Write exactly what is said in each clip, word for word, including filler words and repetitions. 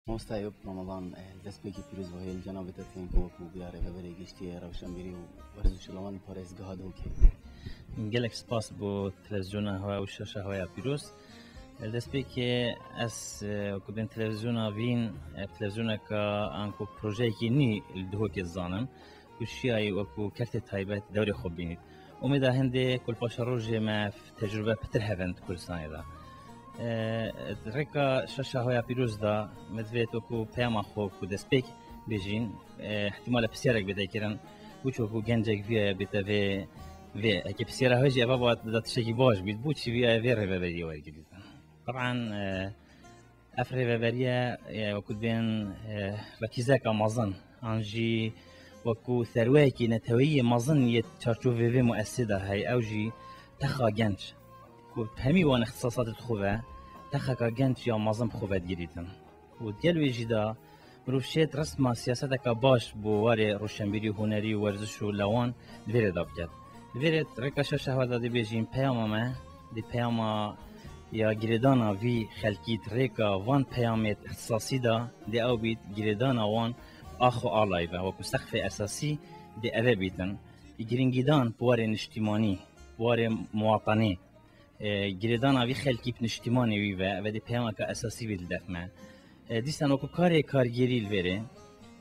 Mamosta Eyûp Ramadan, e, destpêkê pîroz ve hêl cenabê te tên ku wekû vîya rêveberê giştî yê rewşenbîrî û werziş û lewanî parêzgeha Duhokê. Gelek spas bo televîzyona hewa û şaşa hewaya pîroz. Li destpêkê ez, e, ku bên televîzyona vîn, e, televîzyoneka an ku projeyekî nî li Duhokê dizanim, ku şiyayî wekû kertê taybet dewrê xwe bînît. Umêda hindê ku li paşa rojê me tecrûbe pitir hebin di Kurdistanê de. E, rêka şaşa hewaya pîroz de me divêt wekû peyama xwe ku destpêk bêjîn, e, ihtimale pisyarek bête kirin, wî çi wekû gencek vîyaya bête vê, vê. Eke pisyara hewe jî eva ba da tiştekî baş bît, bo çi vîyaya vê rêveberiyê wergirîtin. Taban, e, ev rêveberiye, e, wekû dibên, e, rekîzeka mezin, an jî wekû serweyekî neteweyî yê mezin yê çarçovê vê muessesê de heye, ew jî texa genc. Ku hemî wan îxtisasatê di xwe ve, texeka genc ya mezin bi xwe ve digirîtin. Û di gel wê jî de mirov şêt resma siyaseteka baş bo warê roşenbîrî, hunerî, werziş û lewan di vê rê de biket. Di vê rê rêka şaşa hewaya de dibêjin peyama me, di peyama ya girêdana vî xelkî di rêka van peyamêt îxtisasî de dê ew bît girêdana wan ax û alayî ve, wekû sexfê esasî dê eve bîtin. Giringîdan bi warê niştîmanî, bi warê muwatenê, e, girêdana vî xelkî bi niştîmanê wî ve, eve dê peyameka esasî bî li def me. E, dîsan wekû karê kargêrî li vê rê,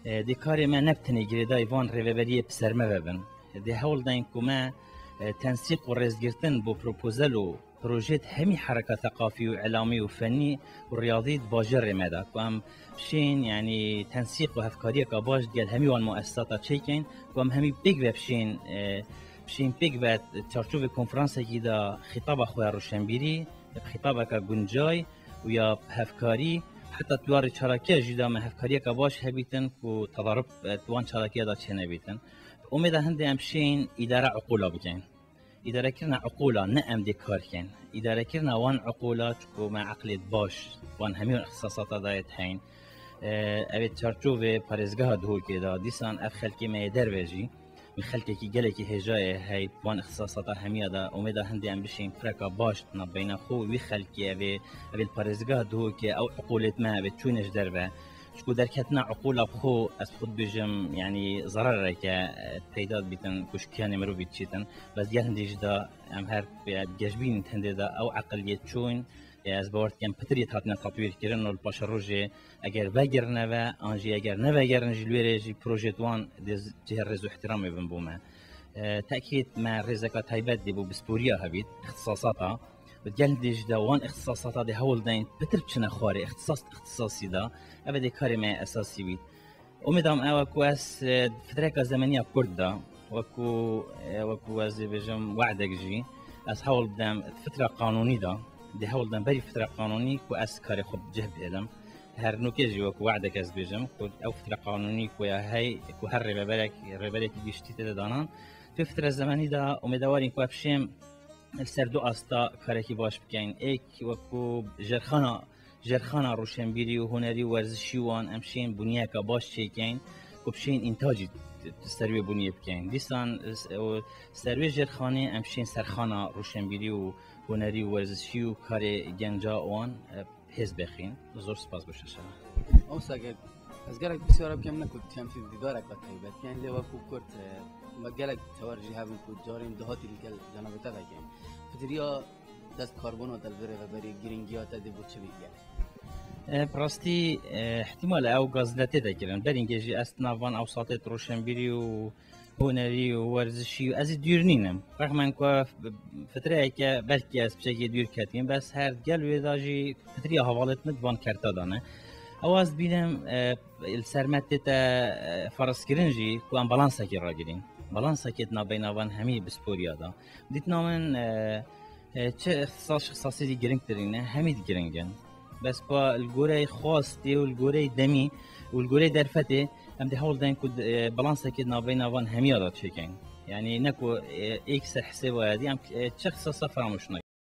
e, dê karê me ne bi tenê girêdayî van rêveberiyê bi ser me ve bin. E, dê hewl deyn ku me, e, tensîq û rêzgirtin bo propozel û projeyêt hemî hereka seqafî û îlamî û fenî û riyazî di bajarê me de, ku em şên, yanî tensîq û hevkariyeka baş digel hemî wan muessesata çêkeyn, ku em hemî pêk ve bişên, e, bişên pêk ve çarçovê konferansekî de xîtaba xwe ya roşenbîrî, bi xîtabeke guncay û ya hevkarî, heta di warê çalakiya jî de me hevkariyeke baş hebîtin ku tedarib, e, di wan çalakiya de çênebîtin. Umêda hindê em bişên îdare uqûla bikin. Îdarekirina uqûla ne em dê kar ken. Îdarekirina wan uqûla, çiku me eqlêt baş, wan hemî wan îxtisasata dayê heyn. E, ev ê çarçovê parêzgeha Duhokê de, dîsan ev xelkê me yê derve jî, wî xelkekî gelekî hêja ye, hey, wan îxtisasata hemiya de, umêda hindê em bişên fireka baş navbeyna xwe û wî xelkê ev ê, ev ê li parêzgeha Duhokê, ew uqûlêt me, ev ê çûne ji derve. Çiku derketina uqûla bi xwe, ez xwe dibêjim, yanî zerareke, e, peyda dibîtin, kuşkiyanê mirovî diçîtin. Bes gel hindê jî de em her, e, geşbînîn hindê de ew eqil yê çûn, e, ez bawer dikim pitir yê hatine tatwîr kirin û li paşa rojê eger vegirine ve, an jî eger nevegerin jî li wê rê jî projeyêt wan dê cihê rêz û îhtîramê bin bo me. E, tekîd me rêzeka taybet dê bo bisporiya hevît, îxtisasata. Bi gel dê jî de wan îxtisasata dê hewl deyn pitir biçine xwarê îxtisas, îxtisasî de. Ev dê karê me esasî bît. Umêda me ew e ku ez, e, fitreka zemeniya kurt de, wekû, e, wekû ez dê bêjim, we'dek jî, ez hewl bidem fitra qanûnî de, dê hewl bidem berî fitra qanûnî ku ez karê xwe bi cih bihêlim. Her nûke jî wekû we'dek ez bêjim, ku ew fitra qanûnî ku ya hey, ku her rêveberek, rêverekî giştî tê de danan. Vê fitra zemenî de umêdewarîn ku em bişên li ser du asta karekî baş bikeyn. Êk wekû jêrxana, jêrxana roşenbîrî û hunerî û werzişî wan em şên bûniyeka baş çêkeyn ku bişên întacî ser wê bûniyê bikeyn. Dîsan, e, û ser wê jêrxanê em şên serxana roşenbîrî û hunerî û werzişî û karê genca wan, e, hêz bexîn. Zor spas bo şaşa. Mamosta, ez gelek pisyara bikim, ne ku çemşî dîdareka taybet, yanî lê wekû kurt, e, me gelek tewar jî hebin ku carên dahatî li gel cenabê te vekin. Pitiriya dest karbona te li vê rêveberî, girîngiya te dê bo çi bî gelek? E, bi rastî, e, ihtimal e ew gazdetê de kirin. Berîngê jî ez di nav van ewsatê roşenbîrî û hunerî û werzişî û ez ê dûr nînim. Rexmen ku fitreyeke belkî ez piçekê dûr ketîm, bes her gel wê de jî fitriya hevalêt min di van kerta de ne. Ew ez dibînim, e, li ser me tête, e, ferzkirin jî ku em balansekê ragirîn. Balansekê di navbeyna van hemî bisporiya de. Dîtina min, e, e, çi îxtisas, şixsasî jî giringtirîn e, hemî di giring in. Bes pa li goreyê xwastê û li goreyê demî û li goreyê derfetê em dê hewl deyn ku, e, balansekê di navbeyna van hemiya de çêkeyn. Yanî ne ku, e, êk ser hisê waya dî, em, e, çi îxtisasa feramûş nekin.